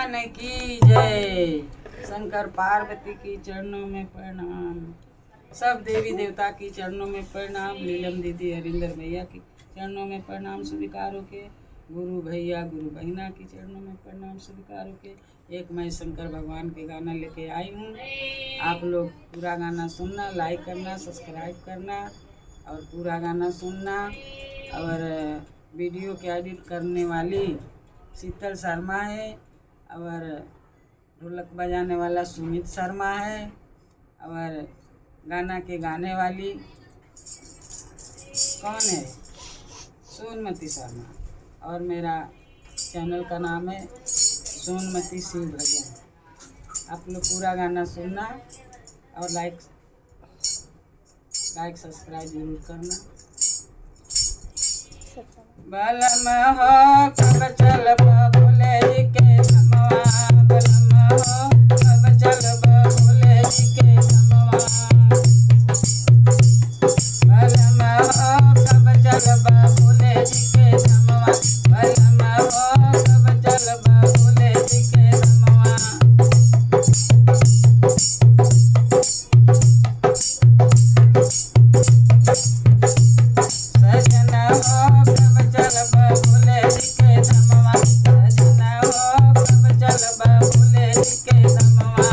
भगवान की जय। शंकर पार्वती की चरणों में प्रणाम। सब देवी देवता की चरणों में प्रणाम। नीलम दीदी हरिंदर भैया की चरणों में प्रणाम स्वीकारों के। गुरु भैया गुरु बहना की चरणों में प्रणाम स्वीकारों के। एक मैं शंकर भगवान के गाना लेके आई हूँ। आप लोग पूरा गाना सुनना, लाइक करना, सब्सक्राइब करना और पूरा गाना सुनना। और वीडियो के एडिट करने वाली शीतल शर्मा है और ढोलक बजाने वाला सुमित शर्मा है और गाना के गाने वाली कौन है? सोनमती शर्मा। और मेरा चैनल का नाम है सोनमती शिव भजन। आप लोग पूरा गाना सुनना और लाइक लाइक सब्सक्राइब जरूर करना। बलम हो कब चलब भोले जी के धमवा, बलम हो कब चलब भोले जी के धमवा, बलम हो कब चलब भोले जी के धमवा, बलम हो कब चलब भोले जी के धमवा। सजन हो कब चलब भोले जी के धमवा, सजन हो कब चलब भोले जी के धमवा।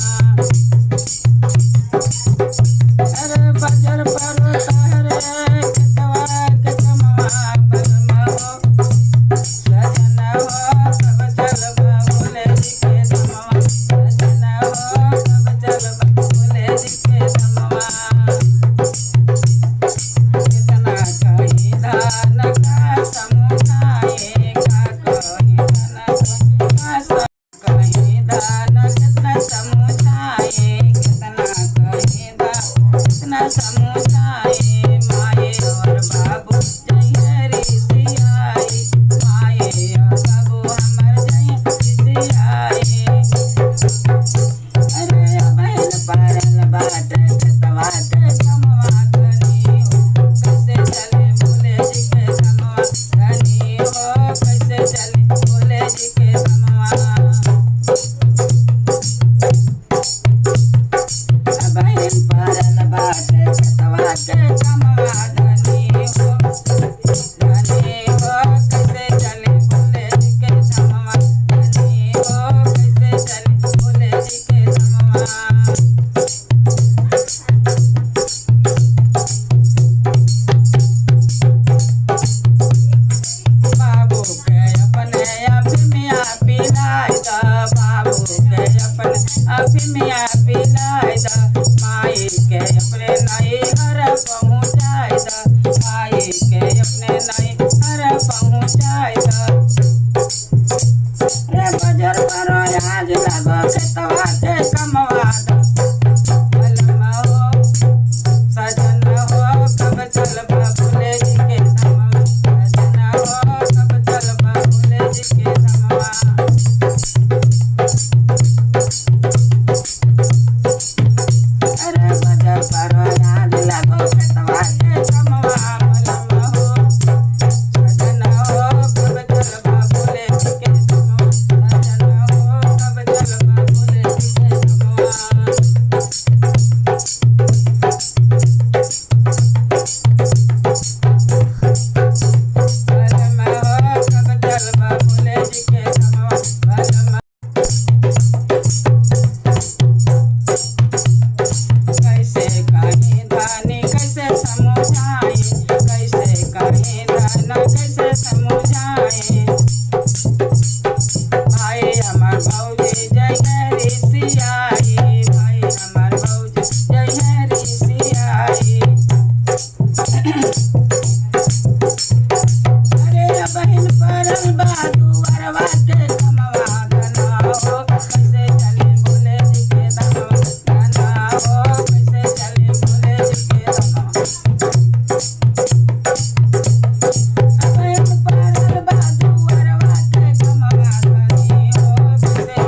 अरे बजर पर सहरे खेतवा के कमवा, बलम हो सजन हो कब चलब भोले जी के धमवा, सजन हो कब चलब भोले जी के धमवा। कितना कहीं धान का समुझाए, का कहीं धन का कहीं धान कितना समुझाए, कितना कहीं धान कितना समुझाए। माए और बाबू जय ऋषियाई, माए और बाबू हमर जय ऋषियाई। अरे बहन परल बाट खेतवा के कमवा, धनी हो कैसे चले भोले जी के धमवा, धनी हो कैसे चले भोले जी के धमवा। बहन परल बाट खेतवा के कमवा, धनी हो धनी हो कैसे चले भोले जी के धमवा, धनी हो कैसे चले भोले जी के धमवा। बाबू के अपने अभिमिया पिलाय द, बाबू के अपने अभिमिया पिलाय द, माई के अपने नई हर पहुँचाय द, माई के अपने नई हर पहुँचाय द। रे बजर पर आज लगो खेतवा के कमवा द, बलम हो सजन हो कब चलब भोले जी के धमवा, सजन हो कब चलब भोले जी के धमवा। अरे बजर पर आज लगो खेतवा के कमवा, बलम हो सजन हो कब चलब भोले जी के धमवा, सजन हो कब चलब भोले जी के धमवा। बलम हो कब चलब भोले जी के धमवा, बलम। कैसे कहीं धानी कैसे समझाए, कैसे कहीं धान कैसे समझाए। भाई हमर भौजी जय ऋषियाई, भाई हमर भौजी जय ऋषियाई। अरे बहन परल बा दुअरवा के कमवा, धना हो कैसे चले भोले जी के धमवा, धना हो कैसे चले भोले जी के धमवा। बहन परल बा दुअरवा के कमवा, धनी हो कैसे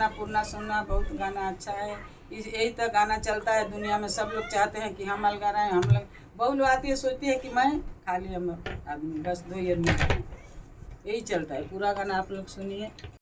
गाना पुरना सुनना, बहुत गाना अच्छा है। इस यही तो गाना चलता है दुनिया में। सब लोग चाहते हैं कि हम अलगा रहें, हम लोग बहु लोग आती है, सोचती है कि मैं खाली हम आदमी बस 2 ही आदमी रहें। यही चलता है। पूरा गाना आप लोग सुनिए।